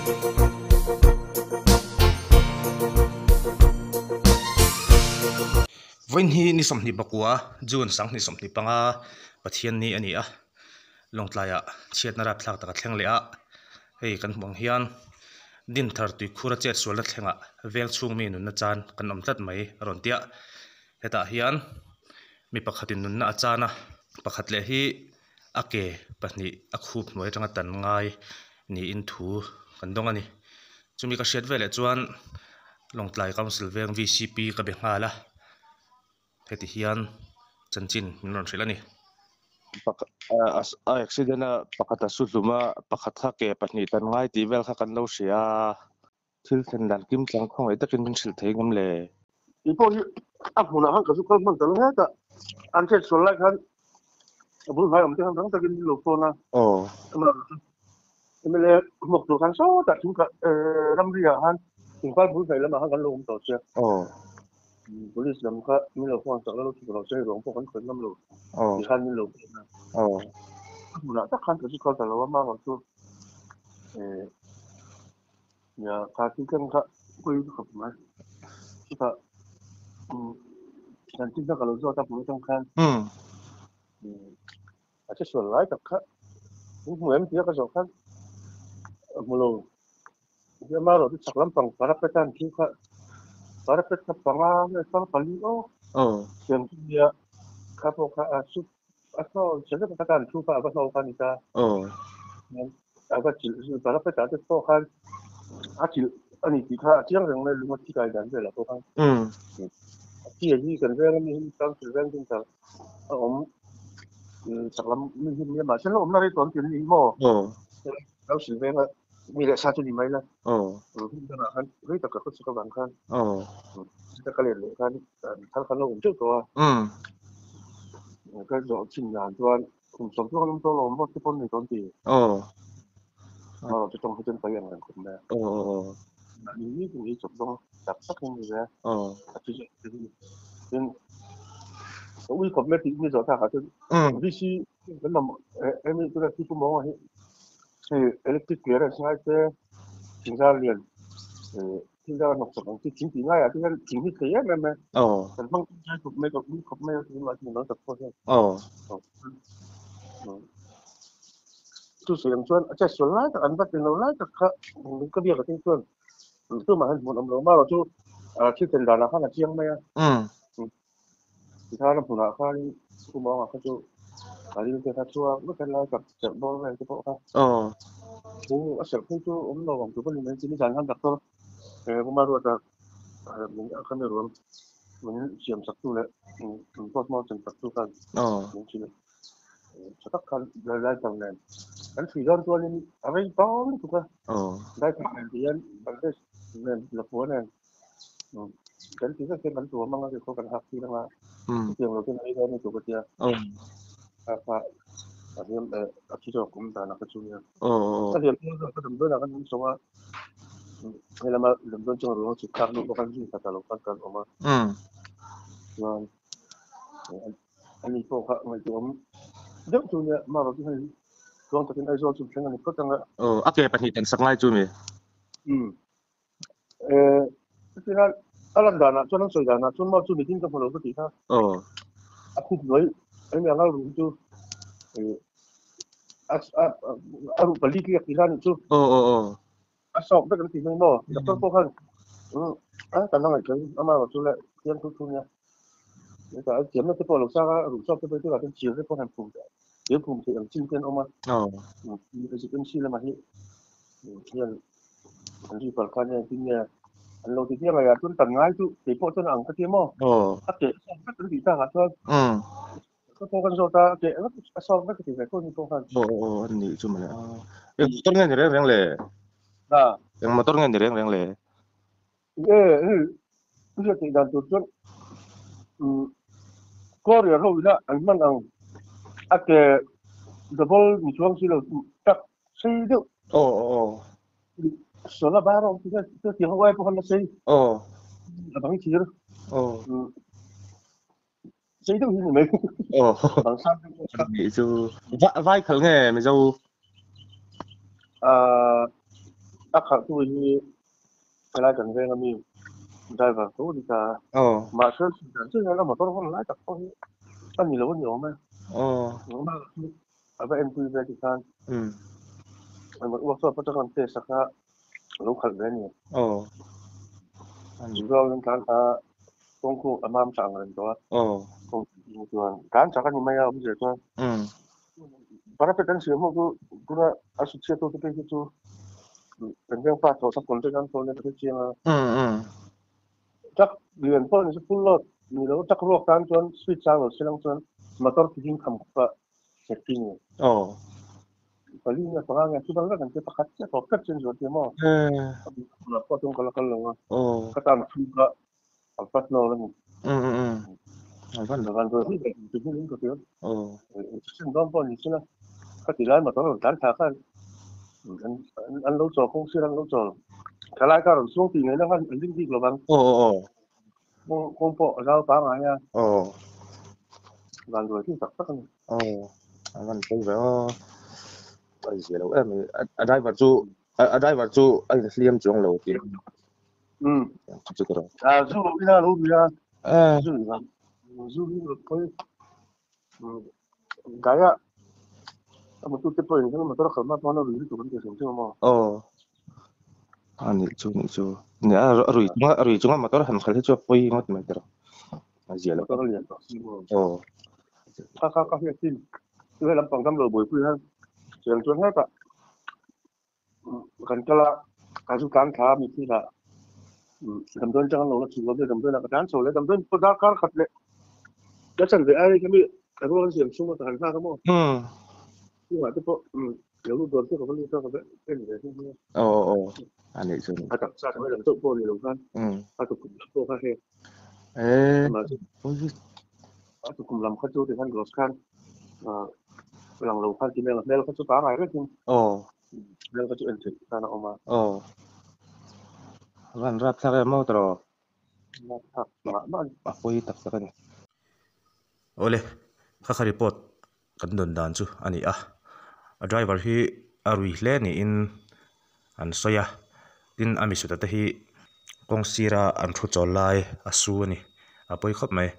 Vawiin hi ni 24 June 2025 Pathian ni a ni a, Lawngtlaiah chhiatna rapthlak tak a thleng leh a, hei kan hmuh ang hian Dinthar tuikhur a chet sualna thlengah veng chhung mi nunna chan kan awm tlat mai a rawn ti a, hetah hian mi pakhatin nunna a chan a, pakhat leh hi a ke pahnih a khup hnuai atanga tan ngai niin thu kan dawng a ni. Chumi ka hriat veleh chuan Lawngtlai Council veng VCP ka be nghal a, heti hian chanchin min rawn hrilh a ni. A accident a pakhat a su hlum a, pakhat kha ke pahnih tan ngai tih vel kha kan lo hria a. Thil thlen dan kim tlang khawngaih takin min hrilh thei ngam le. Tih pawh hi a hmunah khan ka zu kal hman ta lo hetah an chet sual lai khan a bul hnai awm te khan rang takin min lo phone a. Aw. Amah MLA hmuak tur khan sawtah thingkah ramri ah khan thingfal bul hnaih lamah khan kan lo awm tawh sia. Aw. Police lam kha min lo phone sak la lo chhuk lo se hei ruang pawh kan khawih ngam lo. Aw. Ti khan min lo phone a. Aw. A hmunah tak khan ka zu kal ta lo a mah chu Nia, kha thil thleng kha pawi khawp mai. Chutah kan thil kha ka lo zawt a hmuh atang khan a che sual lai tak kha in hmu em tia ka zawh khan a hmu lo. Nia amaherawh chu chak lampang parapet a an thil kha parapet kha panga nge fang pali aw tiang chu nia kha pawh kha a sup a hnawl che vek a kha an thu kha a va hnawl kha a ni ta. A va chilh zui parapet ah te pawh khan a chilh a ni tih kha a chiang reng mai lung a thi kai dan velah pawh khan a thi a hi kan veng ami hi council veng ding tak a awm chak lam mi hi nia mahse la awmna rei tawh an ti ni maw council venga mi leh sa chu ni mai la hun dangah khan rei tak ka khawchhuk avang khan ka let leh khan thar khan lo awm teuh tawh a ka zawh chin dan chuan Kum sawm chu kan awm tawh lo awm vawt te pawn ni tawn ti. Aw. Aw chu tawng hi chuan pai ang reng khawp mai a. Aw aw aw. Mahni ni tin ei chawp zawng tak tak in ni ve a. Aw. A thi zawk te hi. Tin ka ui khawp mai tih mi zawh thlak ah chuan VC kan mamawh emi tuna thi pu mawnga hi hei electric clearance ngai te thingzar lian thil dang a hnawk chak ang chi thing tih ngaiah te hian thing hi thei em em mai kan hmang tangkai khawp mai ka ui khawp mai a tunah hian lo tak pawh hian chu sawi ang chuan a chet sual lai tak an va tlin lo lai tak kha ka biak atang chuan tumah hian hmun awm lo marawh chu thil thlen danah khan a chiang mai a Tikhan a hmunah khan Pu Mawnga kha chu a ril te kha chhuak vek a lai kap serh bawr vel te pawh kha chu a serh phei chu awm lo ang tur pawh ni mai chu nizan khan doctor Pu Maruata kha mi ruang min siam sak tu leh min post mortem sak tu khan min hrilh tha tak khan lai tang nen kan chhui dawn chuanin a rei tawng lutuk a lai tang nen ti hian bandage nen lapua nen Kan ti vek hian kan tuam anga kekawr kan hak tir anga chutiang lo chuan ei dawn ni tur ka tia a kha a hliam a thi zawk awm dan a kha chu nia a hliam hmel zawk ka damdawi lah kan awm chho a he lama damdawi chuan ruang chhuk thlak luh pawh kan zui khat a lo khan kan awm a chuan ani pawh kha ngaihtuah awm deuh chu nia marawh chu hei tluang takin Aizawl chu thleng a ni phawt anga a ke pahnih tan sak ngai chu mi Chutia a lan danah chuan an sawi danah chuan maw chu mitin ka hmu lo ka tih kha. Aw. A khup hnuai eng anga rum chu a a ruh pali tliak tih kha anih chu. Aw aw aw. A sawk vek an ti hming maw doctor pawh khan a kan la ngaihtuah in ama erawh chu le thiam thu thu nia. Heta a thiamna te pawh a lo sang a ruh sawk te pawh hi tunah chuan chir te pawh han phum thir phum theih ang chin te an awm a. Aw. Emergency lamah hi hian An ri pal khan hian tin nge an lo ti chiang a, chuan tan ngai chu kei pawh chuan a ang ka ti maw? A keh sawk vek an tih tak ah chuan ka pawh kan zawt a, a keh vek a sawk vek ka ti ve tho ni pawh khan. Aw aw aw a nih chu mawle. Eng motor nge ni reng reng le? Eng motor nge ni reng reng le? E hei i hriat theih dan tur chuan courier ho ina an hman ang a ke double ni chuang si lo tak sei deuh. Aw aw aw. Sola bar a awm tih kha chutiang ho ai pawh khan la sei. Aw. A bang thir. Aw. Sei deuh hi ni mai. Aw. Bang sang deuh kha. Ni chu vai khal nge Mizo? Ah. A khalh tu hi helai kan veng ami driver tho a ni ta. Aw. Mahse dan chu hian a motor hawn lai tak pawh hi a ni lo a ni awm e. Aw. A va enpui ve ti khan. Um. Workshop atanga an test a kha a lo khalh ve a ni. Aw. Mizoram tlan kha kawng khu a mam chak ang reng tawh a. Aw. Kawng chuan tlan chak a ni mai a awmzia chuan. Um. Parapet an siam ho chu tuna a su chhiat ho te phei hi chu kan veng pa tawh kha contact an phone a ka hre chiang a. Um um. Truck lian pawh ni chu full load ni lo truck ruak tan chuan speed sang lo se lang chuan motor ti ding tham khawp a safety ni. Aw. Pali nge panga nge chu bang vek an tia pakhat chiah tawp tlat chuan zual tia maw. Tunah pawh chuan ka la kal lo a. Aw. Ka tan thu kha a vat lo a ni. Um um um. A van. A van ruai ber ti hmun in ka hria. Aw. Sin dawn pawh ni sela ka ti lai motor rawn tlan thla khan an an lo chawl kawng sir an lo chawl. Thalai kha rawn suang tih ngaihna khan an ring bik lovang. Aw aw aw. Kawng kawng pawh a zau pangngai a. Aw. Van ruai thin tak tak a ni. Aw. A van pawi ve aw. A zia lo em a driver chu a driver chu a inhliam chuang lo tih. Um. Chu ka rawh. A zu ina lo ri a. Eh. Zu ina. Zu hi pawi. Daiah a motor te pawhin hian motor a khalh hma pawn a rui lutuk an ti hrim hrim a maw? Aw. A nih chu nih chu. Nia a rui chunga a rui chunga motor han khalh hi chu a pawi ngawt mai tawh. A zia lo. Motor a lian tawh si maw? Aw. Kha kha ka hriat chin. Chu he lampang dam lo buaipui hian cheng chuan hetah kan kal a, ka zu tlan thla a mitthi lah damdawiin atang an lo la chhuk lo vel damdawiin ah ka tlan chho leh damdawiin pawh darkar khat leh ka chan ve ai kha mi ka rual an siam chhung a ka han nghak a maw chungah te pawh lo lut dawn te ka va lut a ka va en ve hlawm nia aw aw a nih chu a taksa ka lam chauh pawh ni lo khan a tukhum lam pawh kha hei a tukhum lam kha chu tikhan gloves khan lang lo khan ti hmel hmel kha chu pangai vekin aw hmel kha chu en theih khan a awm a aw van rapthlak em maw tawh rapthlak mah mah a pawi tak tak a ni awle kha kha report kan dawn dan chu a ni a a driver hi a rui hle niin an sawi a tin a misuta te hi kawng sira an thu chawl lai a su a ni a pawi khawp mai.